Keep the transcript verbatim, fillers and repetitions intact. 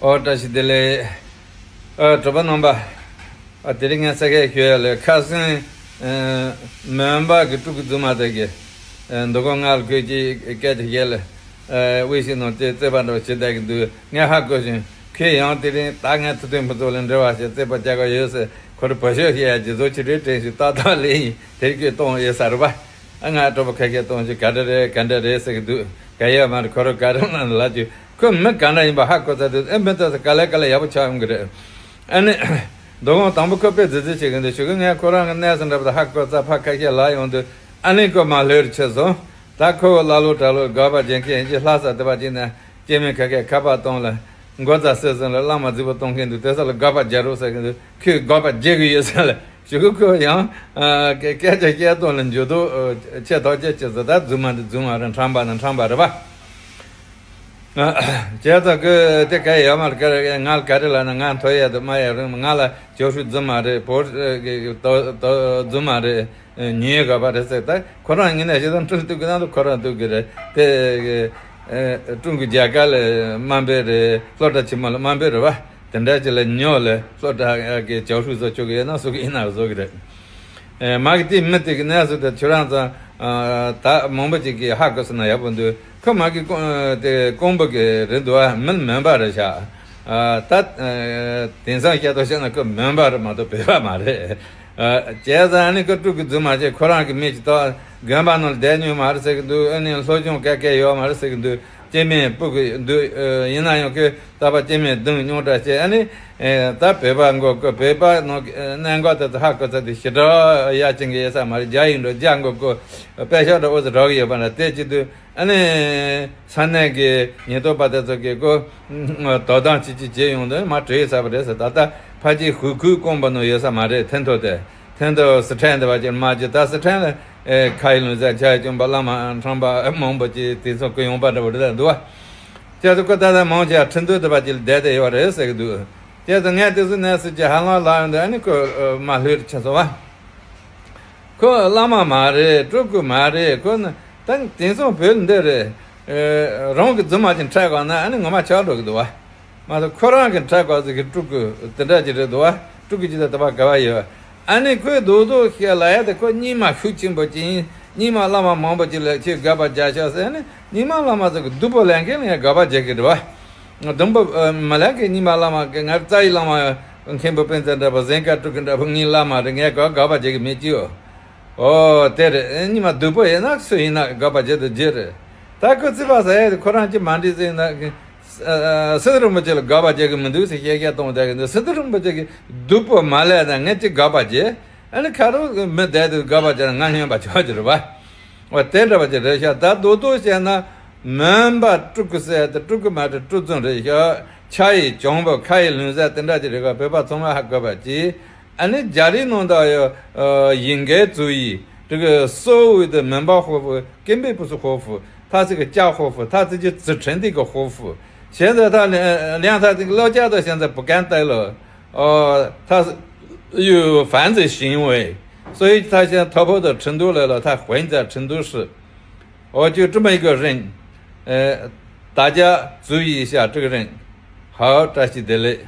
ཨོ་བཀྲ་ཤིས་བདེ་ལེགས། ཨ་གྲོགས་པོ་རྣམ་པ། ཨ་དེ་རིང་ངས་ས་ཁ་ཞུ་ཡ་ལས་ཁ་སང་། ཨ་མོན་པ་གི་སྤྲུལ་སྐུ་རྫུན་མ་དག་གི། ཨ་མདོ་དགོང་ང་ལ་ཁོས་ཀྱི་སྐད་ཆ་བཤད་ལ། ཨ་དབུས་ཤིག་ནང་དེ་རྩོད་པ་འདྲ་བ་བྱེད་བསྡད་ཀྱི་འདུག་ངས་ཧ་གོ་བྱུང་། ཁོས་ཡང་དེ་རིང་ད་ངས་ཐུབ་བསྟན་ཕུན་ཚོགས་ལ་འབྲེལ་བ་བྱས་རྩོད་པ་རྒྱག་གི་ཡོད་ཟེར། ཁོ་རང་བུ་ཤོག་བཤད་ཡ་ཇི་བཟོ་ཅི་རེད་དྲན་ཞིག་ཏག་ཏག་ལས་ཡིན་དེ་རིགས་ཀྱི་གཏོང་ཡོད་ས་རེད་པ། ཨ་ང་གྲོགས་པོ་ཁ་ཤས་གཏོང་ཞིག་ག་འདྲ་རེད་ག་འདྲ་རེད་ཟེར་གི་འདུག་ག་ཡོད་མ་རེད། ཁོ་རང་ག་རེ་ལབ་ན་ལབ་རྒྱུ། ཁོ་མི་ག་འདྲ་ཡིན་པ་ཧ་གོ་ཚར་དུས། ཨེ་མི་ཐོག་ས་ག་ལེ་ག་ལེ་ཡག་པོ་ཆགས་ཡོང་གི་རེད། ཨ་ནི། མདོ་དགོང་དང་པོ་ཁོ་དཔེ་རྫི་རྫི་བྱེད་གི་འདུག་ཞུ་གི། ངས་ཁོ་རང་གི་གནས་སུ་འདྲ་པོ་དང་ཧ་གོ་ཚར་ཕ་ཁ་ཤས་ལ་ཡོང་དུས། ཨ་ནི་ཁོ་མ་ལྷོད་ཆེ་སོང་། ད་ཁོ་བོ་ལ་ལོ་གྲ་ལོ་དགག་པ་རྒྱག་མཁན་ཡིན་གྱི། ལྷ་ས་དེ་པ་ཅིག་ནས་སྐྱེ་དམན་ཁ་ཁས་ཁ་པར་གཏོང་ལ། མགོ་རྩ་སེ་སེ་ལ་བླ་མ་རྫིག་པོ་གཏོང་མཁན་འདུག་དེ་ས་ལ་དགག་པ་རྒྱག་རོགས་ཟེར་གི་འདུག་ཁོས་དགག་པ་རྒྱག་གི་ཡོད་ས་ལ། ཞུ་གི། ཁོ་ཡང་སྐད་ཆ་བཤད་སྟངས་ལ་འགྱུར་ལྡོག་ཆེ་ཐག་ཆོད་ཆེ་ཟེར། ད་རྫུན་མ་འདི་རྫུན་མ་རེད། ཁྲམ་པ་ན་ཁྲམ་པ་རེད་པ། བྱས་ཙང་ཁོས་དེ་ག་ཡོད་མ་རེད། ག་རེ་ང་ལ་ག་རེ་ལབ་ན་ང་མཐོ་ཡ་དུ་དམའ་ཡ་རུང་། ང་ལ་ཇོ་ཧྲུའུ་རྫུན་མ་རེད། བོད་རྫུན་མ་རེད། ཉེས་དགག་པ་རེད་ཟེར། ད་ཁོ་རང་ངི་ནས་ཞེ་སྡང་འཁྲུག་ཐུབ་གི་ན་དུ་ཁོ་རང་ཐུབ་གི་རེད་དེ། ཀྲུང་གོ་རྒྱལ་ཁབ་ལ་དམའ་འབེབས་རེད། སློབ་གྲྭ་ཆེན་མོ་ལ་དམའ་འབེབས་རེད་པ། དེ་འདྲ་ཅིག་ལ་ཉོ་ལ་སློབ་གྲྭ་གི་ཇོ་ཧྲུའུ་བཟོ་ཆོག་གི་ཡོད་ན་བཟོ་གི་ཡིན་ན་བཟོ་གི་རེད། མ་གི་དེ་མི་དེ་གི་གནས་སུ་དེ་ཁྱོད་རང་ཚོ་ད་མང་པོ་ཅིག་གིས་ཧ་གོ་སོང་ན་ཡག་པོ་འདུག་ཁོ་མ་གི་ཀོང་དེ་ཀོང་པོ་གི་རེད་འདུག་ཨ། མི་མོན་པ་རེད་ཤག་ད་དེང་སང་བཤད་སྟངས་བཤད་ན་ཁོ་མོན་པ་རེད་མ་གཏོགས་བོད་པ་མ་རེད། བྱས་ཙང་ཨ་ནི་ཁོ་སྤྲུལ་སྐུ་རྫུན་མ་བྱས། ཁོ་རང་གི་མི་ཅིག་ཏོག་དགོན་པ་ནང་ལ་བསྡད་མྱོང་མ་རེད་ཟེར་གི་འདུག་ཨ་ནི་སློབ་སྦྱོང་ག་གེ་ཡོད་མ་རེད་ཟེར་གི་འདུག་སྐྱེ་དམན་སྤུ་གུ་འདུག་ཡིན་ན་ཡང་ཁོས་རྟག་པར་སྐྱེ་དམན་སྡུག་མྱོང་འདྲ་བྱས། ཨ་ནི་ད་བོད་པ་མགོ་སྐོར། བོད་པ་ནང་གནད་འགག་དེ་ཚོ་ཧ་གོ་ཚར་དུས་ཞེ་དྲག་ཡ་བྱེད་མཁན་ཡོད་ས་མ་རེད། རྒྱ་ཡིན་འགྲོ། རྒྱ་མགོ་སྐོར། པད་ཤག་འདྲ་འོ་ཙམ་རག་གི་ཡོད་པ་འདྲ། དེ་བྱེད་དུས་ཨ་ནི་ས་གནས་ཀྱི་ཉེན་རྟོག་པ་དེ་ཚོ་གིས་ཁོ་དོ་དམ་ཅི་ཅི་བྱེད་ཡོང་དུས་མ་གྲོས་ཡོད་ས་པ་རེད་ཟེར། ད་ལྟ་ཕལ་ཆེར་ཧུའུ་ཁུའུ་ཀོང་པོ་ནང་ཡོད་ས་མ་རེད། ཐེན་ཐོ་དེ། ཐེན་ཐོ་སི་ཁྲོན་དེ་བ་ཅིག་མ་ཅིག་ད་སི་ཁྲོན་ལ་ཨེ་ཁ་ཡི་ལུང་ཟེར་ཆ་ཡི་ཅུང་པ་བླ་མ་ཁྲམ་པ་མང་པོ་ཅིག་དེ་ཚོ་ཀུན་ཡོང་པ་འདྲ་བོ་རེད་འདུག་བ། བྱས་ཙང་ཁོ་ད་ལྟ་མང་ཆེ་བ་ཁྲིན་ཏུའུ་དེ་བ་ཅིག་ལ་བསྡད་དེ་ཡོད་རེད་ཟེར་གི་འདུག་བྱས་ཙང་ངས་དེ་ཚོ་གནས་ཚུལ་ཅིག་ཧ་ལམ་ལབ་ཡོང་དུས་ཨ་ནི་ཁོ་མ་ལྷོད་ཆེ་སོང་བ། ཁོ་བླ་མ་མ་རེད། སྤྲུལ་སྐུ་མ་རེད། ཁོ་ནི་ད་དེང་སང་བོད་འདི་རེད། རང་གི་རྫུན་མ་ཅིག་འཁྲབ་གོ་ན་ཨ་ནི་ངོ་མ་ཆགས་འགྲོ་གི་འདུག་བ། མ་གཏོགས་ཁོ་རང་གི་འཁྲབ་གོ་ཟིག་གི་སྤྲུལ་སྐུ་དེ་འདྲ་ཅིག་རེད་འདུག་བ། སྤྲུལ་སྐུ་ཅིག་ད་དེ་བ་ག་བ་ཡོད། ཨ་ནི་ཁོས་རྡོག་རྡོག་བཤད་ལ་ཡ་དེ་ཁོ་རྙིང་མ་ཤུགས་ཆེན་པོ་ཅིག་ཡིན། རྙིང་མ་བླ་མ་མང་པོ་ཅིག་ལ་ཁྱེད་དགག་པ་རྒྱག་ཤག་ཟེར་ནས་རྙིང་མ་བླ་མ་ཚོ་གི་སྡུག་པོ་ལེན་མཁན་ལ་ཡང་དགག་པ་རྒྱག་གི་རེད་བ། སྡུག་པོ་མ་ལེན་མཁན་རྙིང་མ་བླ་མ་གི་ང་རྩ་བའི་བླ་མ་མཁན་པོ་པཎ་ཆེན་འདྲ་པོ་གཟན་དཀར་སྤྲུལ་སྐུ་འདྲ་པོ་ངའི་བླ་མ་རེད། ངས་ག་དགག་པ་བྱེད་ཀྱི་མེད་ཅིའོ། ཨོ་དེ་རེད། རྙིང་མ་སྡུག་པོ་ཡིན་ན་སུ་ཡིན་ན་དགག་པ་བྱེད་དུ་རྒྱུ་རེད། ད་ཁོ་རྩིས་པ་ཟ་ཡ་དེ་ཁོ་རང་གཅིག་མ་འགྲིག་ཟེར་ན། སི་ཏུ་རིན་པོ་ཆེ་ལ་དགག་པ་བྱེད་ཀྱི་མི་འདུག་ཟེར་བཤད་བཤད་གཏོང་བསྡད་ཀྱི་འདུག་སི་ཏུ་རིན་པོ་ཆེ་གིས་སྡུག་པོ་མ་ལས་ན་ངས་ཅི་དགག་པ་བྱེད། ཨ་ནི་ཁ་རོག་མི་བསྡད་དུས་དགག་པ་བྱས་ན་ང་སྨྱོན་པ་ཆགས་ཀྱི་རེད་བ། འོ་དེ་འདྲ་བ་ཅིག་རེད་ཤག་ད་རྡོག་རྡོག་བཤད་ན་མོན་པ་སྤྲུལ་སྐུ་ཟེར་དེ་སྤྲུལ་སྐུ་མ་རེད། སྤྲུལ་རྫུན་རེད་ཤག་ཆ་ཡི་གྱོང་པོ་ཁ་ཡི་ལུང་ཟེར་དེ་འདྲ་ཅིག་རེད་ཤག་བོད་པ་ཚང་མ་ཧ་གོ་བ་ཅིག་ཨ་ནི་རྒྱ་རིགས་ནང་དུ་ཡོད། ཡིན་གའི་ཙུའུ་ཡི་这个所谓的门巴活佛，根本不是活佛，他是个假活佛，他自己自称的一个活佛。现在他连连他这个老家都现在不敢待了，哦，他是有犯罪行为，所以他现在逃跑到成都来了，他混在成都市。哦，就这么一个人，呃，大家注意一下这个人。好，这是得嘞。